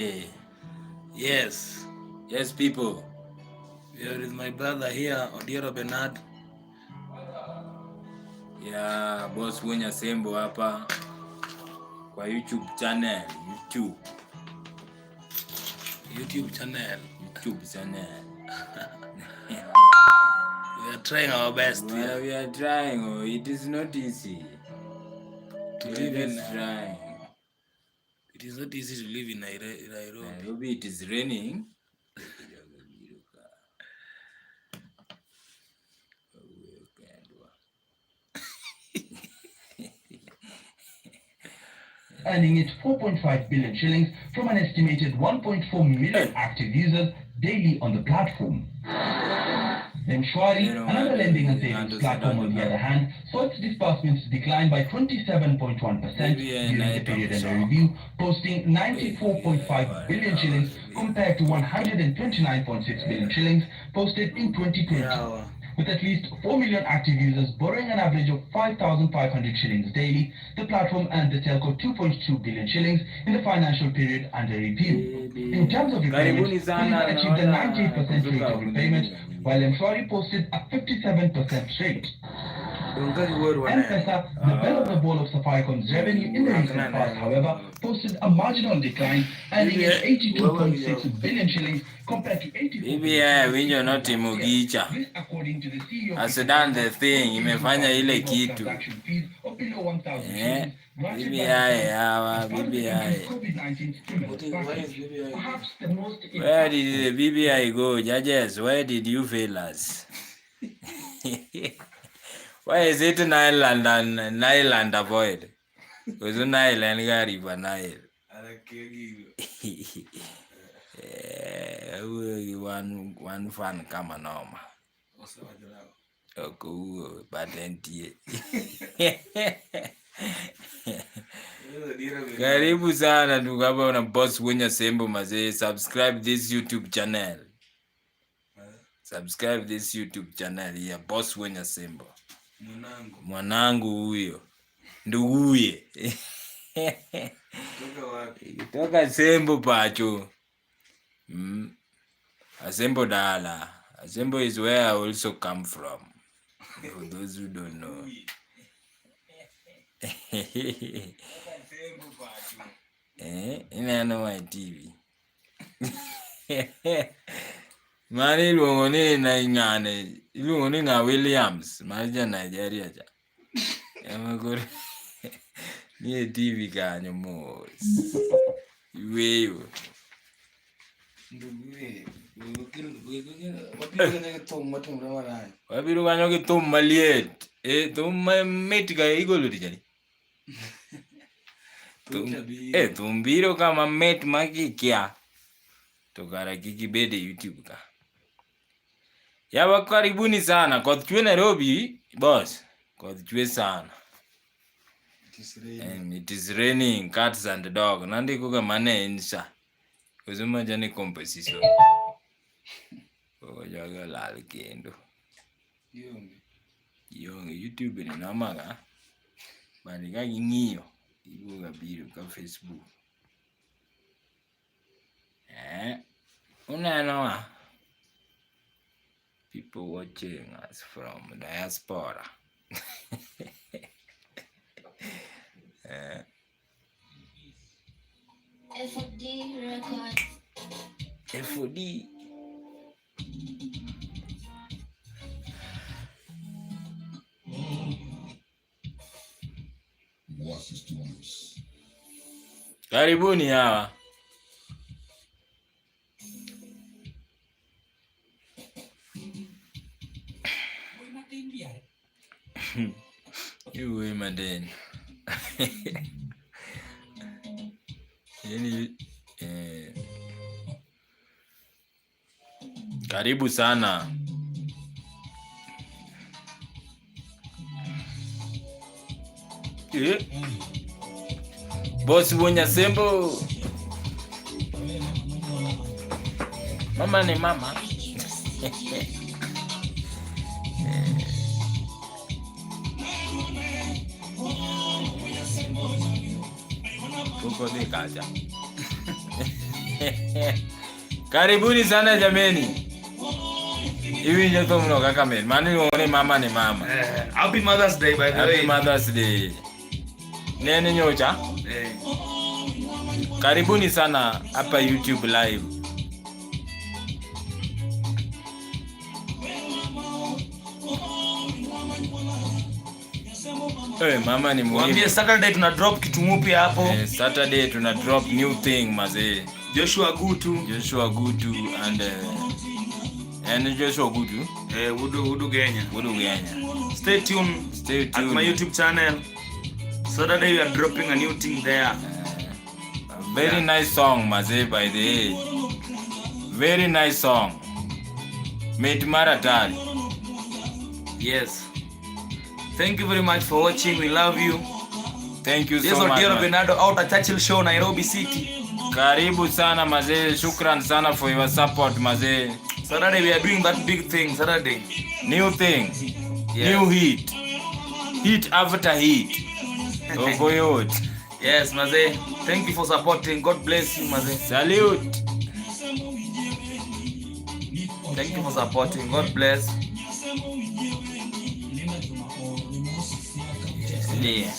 Yes. Yes, people. We are with my brother here, Odiero Bernard. Yeah, boss Wonya Sembo hapa kwa YouTube channel, YouTube. YouTube channel. YouTube channel. We are trying our best. Well, here. we are trying. Oh, it is not easy. To We are live in just trying. It is not easy to live in Nairobi. Nairobi, it is raining. Earning it 4.5 billion shillings from an estimated 1.4 million active users daily on the platform. Mshwari, another lending and savings platform, on the other hand, saw its disbursements decline by 27.1% during the period under review, posting 94.5 billion shillings compared to 129.6 billion shillings posted in 2020. Yeah. With at least 4 million active users borrowing an average of 5,500 shillings daily, the platform earned the telco 2.2 billion shillings in the financial period under review. In terms of repayment, Karibuni sana, Fuliza achieved a naona 98% rate kuzuka of repayment, while Mshwari posted a 57% rate. M-Pesa, the belle of the ball of Safaricom's revenue in the recent past, however, posted a marginal decline, earning it 82.6 billion shillings compared to 84 BBI winjo notimo gicha. This according to the CEO Has done the thing, imefanya ile kitu. Transaction fees of below 1,000 Eh, shillings granted by BBI the hawa, as part of the BBI. country's COVID-19 stimulus package. Perhaps the most Where did the BBI go, judges? Where did you fail us? Why is it Nile and Nile and avoid? Because Nile and River Nile. Eh, one fan kama noma. Ok owuo, but entie. Karibu sana ndugu hapa na boss Wonya Sembo mazee. Subscribe this YouTube channel. Subscribe this YouTube channel ya Boss Wonya Sembo. Mwanangu. Mwanangu huyo. Nduguye. Kutoka wapi? Kutoka Sembo pacho. Asembo dala. Asembo is where I also come from. For those who don't know. Ineno my TV. Mano iluongo ni ng'ane, iluongo ni ng'a Williams mar ja Nigeria cha. Ema koro nie TV kanyo mos. Yweyo. Wabiro kanyo gi thum maliet. Thum mamit ka igolo tich adi? Thum biro kama mit ma kikia. To kara kik ibed e YouTube ka. Yawa karibuni sana. Koth chwe Nairobi, boss. Koth chwe sana. It is raining. It is raining cats and dog. Nandiko ga mane insa. Koso macha ni composition. Koro jogi olal kendo. Gionge. Gionge. YouTube ni nomaga. But ka ging'iyo, ibuoga biro ka Facebook. Uneno people watching us from diaspora. FOD Records. FOD. Karibuni hawa. Iwe madeni. Yaani, karibu sana. Boss Wonya Sembo. Mama ni mama. Pok odhi kacha. Karibuni sana jameni. Iwinjo thumno kaka mit. Mano iluongo ni mama ni mama. Happy Mother's Day, by the Happy way. Mother's Day. Nene nyocha. Karibuni sana hapa YouTube live. Mama ni muhimu. Waambie Saturday tuna drop kitu mpya hapo. Saturday tuna drop new thing mazee. Joshua Gutu. Joshua Gutu and Joshua Gutu. Wudu Genya. Wudu Genya. Stay tuned. Stay At my tuned. YouTube channel. Saturday we are dropping a new thing there. Very nice song mazee, by the way. Very nice song. Mit maratari. Yes. Thank you very much for watching. We love you. Thank you This so is much. Otieno Man. Bernardo out at Churchill Show, Nairobi City. Karibu sana mazee. Shukran sana for your support mazee. Saturday we are doing that big thing. Saturday. New thing. Yes. New hit. Hit after hit. Okoyot. Yes, mazee. Thank you for supporting. God bless you, mazee. Salute. Thank you for supporting. God bless. Yeah.